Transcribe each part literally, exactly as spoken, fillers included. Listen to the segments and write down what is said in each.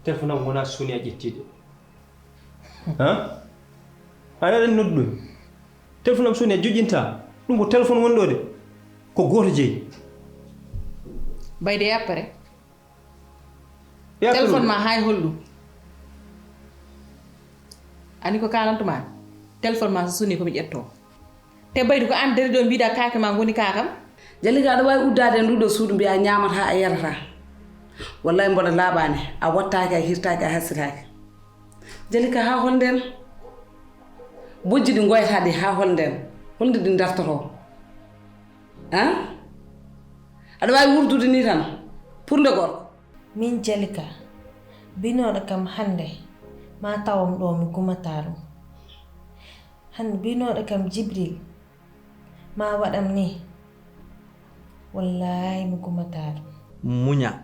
Téléphone am wonaa soni a ƴettii de. Han? Aɗa aɗa noddu ɗum. Téléphone am soni a joƴƴinta. Ɗum ko téléphone woni ɗo de. Ko gooto jeyi. Bayde yappere. Yappere. Téléphone ma hay holɗum. Ani ko kalantuma. Téléphone ma so soni ko mi ƴetto. Te Baydu, ko aan dari ɗo mbiɗa kaake ma ngoni kaakam? Jalika, aɗa waawi uddaade e nduɗo suudu mbiya ñaamata a yarata. Wallahi mboɗa laaɓaani, a wattaaki, a hirtaaki, a hasitaaki. Jalika, haa hol ndeen? Bojji ɗi ngoyata ɗi haa hol ndeen? Holnde ɗi dartotoo? An? Aɗa waawi wurdude ni tan, purde gorko. Min Jalika, binooɗo kam hannde, ma tawam ɗo mi gumataa ɗum. Hannde binooɗo kam Jibril, ma waɗam ni, wallaahi mi gumataa ɗum. Muña.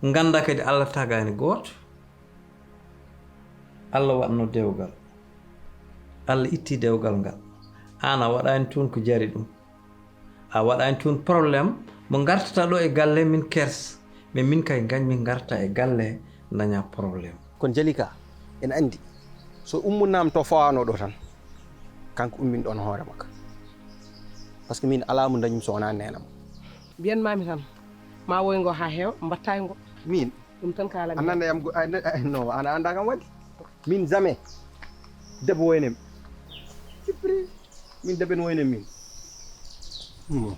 Ngannda kadi Allah tagaani gooto. Allah waɗno dewgal. Allah itti dewgal ngal. Aan a waɗaani toon ko jari ɗum. A waɗaani toon problème mo ngartata ɗo e galle min kers. Mais min kay ngañ min ngarta e galle daña problème. Kono Jalika, en anndi, so ummunaama to fawaano ɗo tan, kanko ummin ɗoon hoore makko. Parce que min alaa mo dañum so wonaa neenam. Mbiyanmaami tan, ma woy ngo haa heewa, mbattaay ngo. Min? Ɗum tan kaalanmi. A nana yam go-, a na-, a-, no, an a anndaa kam waɗi. Min jamais debbo woynem. Cipri. Min debbo no woynem min. Hmm.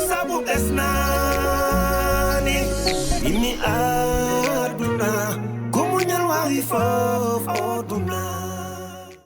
Sabu ɓesnaani. Imi aduna. Ko muñal waawi fof o duna.